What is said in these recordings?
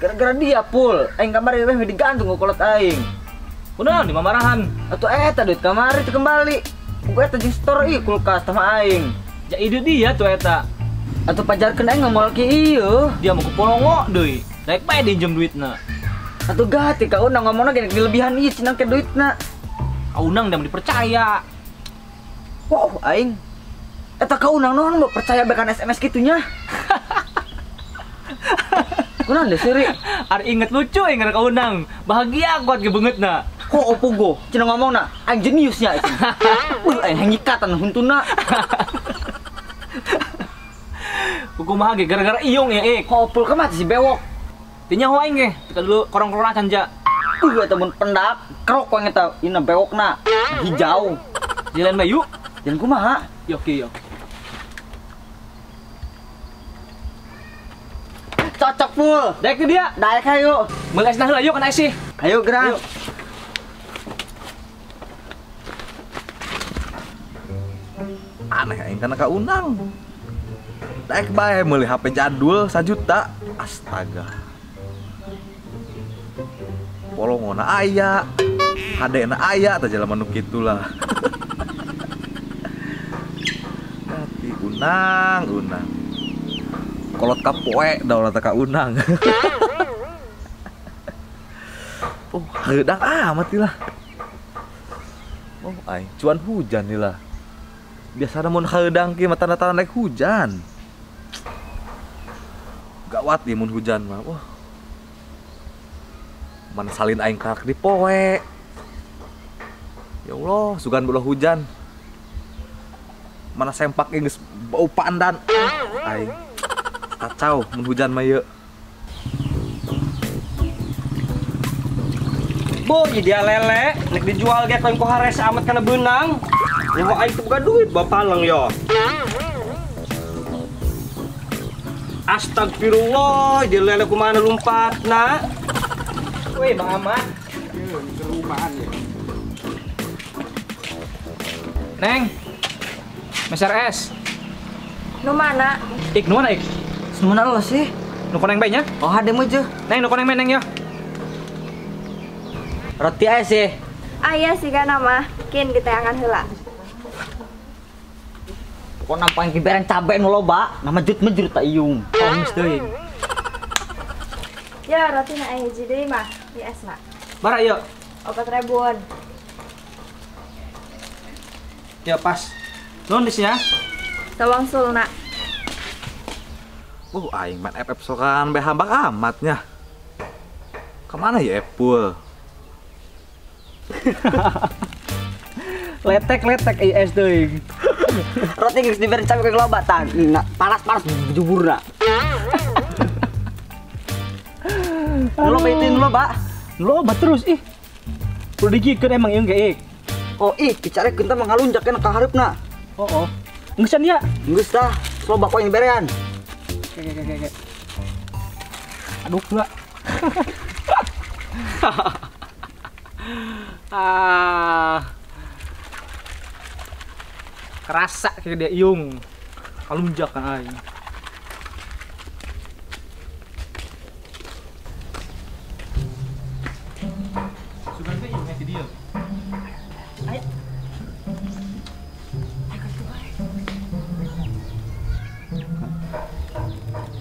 Gara-gara dia pul, aing kamari weh digantung ku kolot aing. Kunaon di mamarahan? Atuh eta duit kamari teu kembali. Ku eta jeung store ieu kulkas sama aing. Ja ide dia tuh eta. Atuh pajarkeun aing ngomol ki ieu. Dia mau ku polongo deui. Daek bae dinjem duitna. Atuh gati ka Unang ngomongna ge dilebihan ieu cenah ke duitna. Ka Unang da dipercaya. Wow, aing. Eta ka Unang naon mau percaya bekan SMS kitunya. Kunaon deh seri? Ari inget lucu inget ka Unang. Bahagia kuat ge beungeutna. Kok opo go? Cenah ngomongna aing jeniusnya cenah. Aing hangikatan huntuna. Kumaha ge gara-gara iung ya ik. Kok opul kumaha si bewok. Teu nyaho aing ge. Teu dulu korong-korong acan ja. Eta mun pendak kerok we eta ina bewokna hijau. Jalan bae yuk. Jalan kumaha? Yo ki yo. Cocok pul. Daek ke dia. Daek hayu. Meuli es nah heula yuk kana es sih. Hayu geura. Aneh aing kana ka Unang. Daek bae meuli HP jadul 1 juta. Astaga. Polongona aya, hadena aya tah jelema nu kitu lah. Hati Unang, Unang. Kolot kapoe daulat ka Unang. Oh, haeudang amat lah. Oh, aing cuan hujan nih lah. Biasana mun haeudang ki mah tanda-tanda naik hujan. Gawat ieu mun hujan mah. Wah. Mana salin aing karak di poe. Ya Allah, sugan belah hujan. Mana sempak geus bau pandan. Aing kacau mun hujan mah ieu. Bo, dia lele, nek dijual ge ku haresa amat kana beunang. Nyaho aing teu boga duit bawa paleng yo. Astagfirullah, dia lele kumaha lompatna. Weh, Bang Ahmad. Ieu kerumahan ya. Neng. Meser es. Nu mana? Ik, nu mana ik? Nu mana lo sih? Nu koneng bae nya? Oh, hade mah jeuh. Neng, nu koneng bae neng ya. Roti aya sih. Aya sih kana mah, kin ditayangan heula. Pokona paling diberen cabe nu loba, nama jut-mejur ta iung. Oh, geus teuing. Ya, roti na aya hiji deui mah, di esna. Bara ieu? 4 ribuan. Ya pas. Nuhun dis ya. Sawangsulna. Aing main FF sorangan bae hambak amatnya. Kemana ya Epul? Letek-letek IS teuing. Roti geus diberi cabe ke loba tah. Panas-panas juburna. Loba itu loba. Loba terus ih. Kudu digikeun emang ieu ge ik. Oh ih, dicarekeun teh mah ngalunjak ka hareupna. Oh oh. Ngeusan dia. Geus tah, loba ku aing berean. Oke. Aduh, enggak. Ah. Kerasa kayak dia iung. Kalunjak kan aing. Sugan teh iung si dia. Ayo.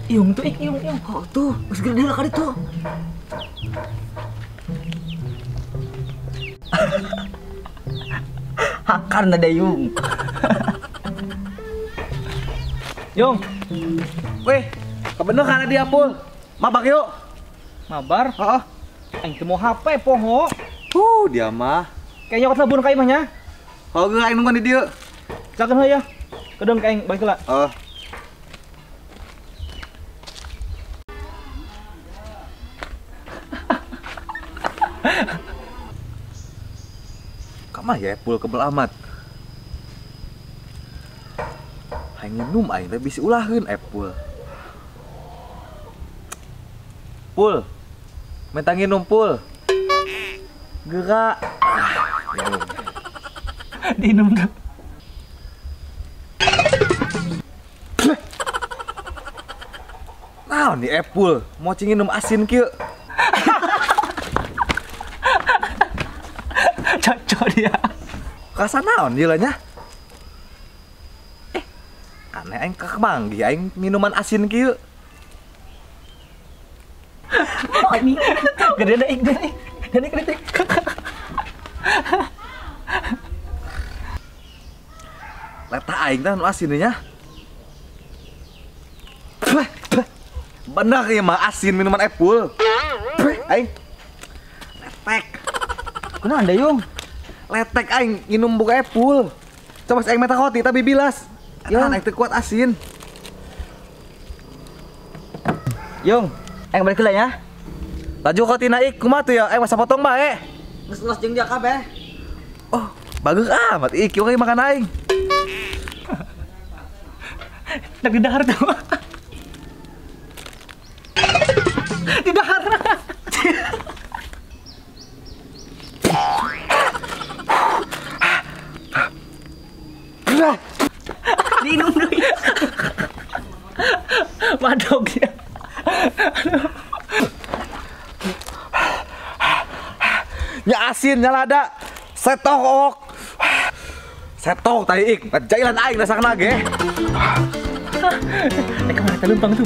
Iung tuh, ik, iung, iung. Oh tuh, geus gede lah kali tuh. Hakan ada Yung. Yung. Weh, kebener kana dia Pul. Mabak yuk. Mabar? Heeh. Aing teu mau HP poho. Dia mah. Kayaknya kot lebur ka imah nya. Oh, geus aing nungguan di dieu. Silakan heula ya. Kedeung ka aing balik heula. Heeh. Kamah ya Pul kebel amat. Aing nginum aing teh bisi ulaheun Epul. Pul. Minta nginum Pul. Gerak. Diinum dah. Nah, naon nih Epul, mau minum asin kieu. Cocok dia. Rasa naon ieu nya? Aneh aing kamanggih aing minuman asin kieu. Gede ada gede. Gede kritik. Letak aing teh nu asin nya. Bener ya mah asin minuman Epul. Aing. Letek. Kunaon da Yung? Letek aing minum buka Epul. Coba aing meta roti tapi bilas. Yung aing teu kuat asin. Yung, aing balik heula nya. Laju roti naik kumaha tuh ya? Aing masa potong bae. Geus los jeung dia kabeh. Oh, bagus amat iki oke makan aing. Dak didahar tuh. Didahar. Minum deui. Madog ya. Nya asin nya lada. Setok ok. Setok tai ik, jailan aing dasarna ge. Eh kemana lempang tuh?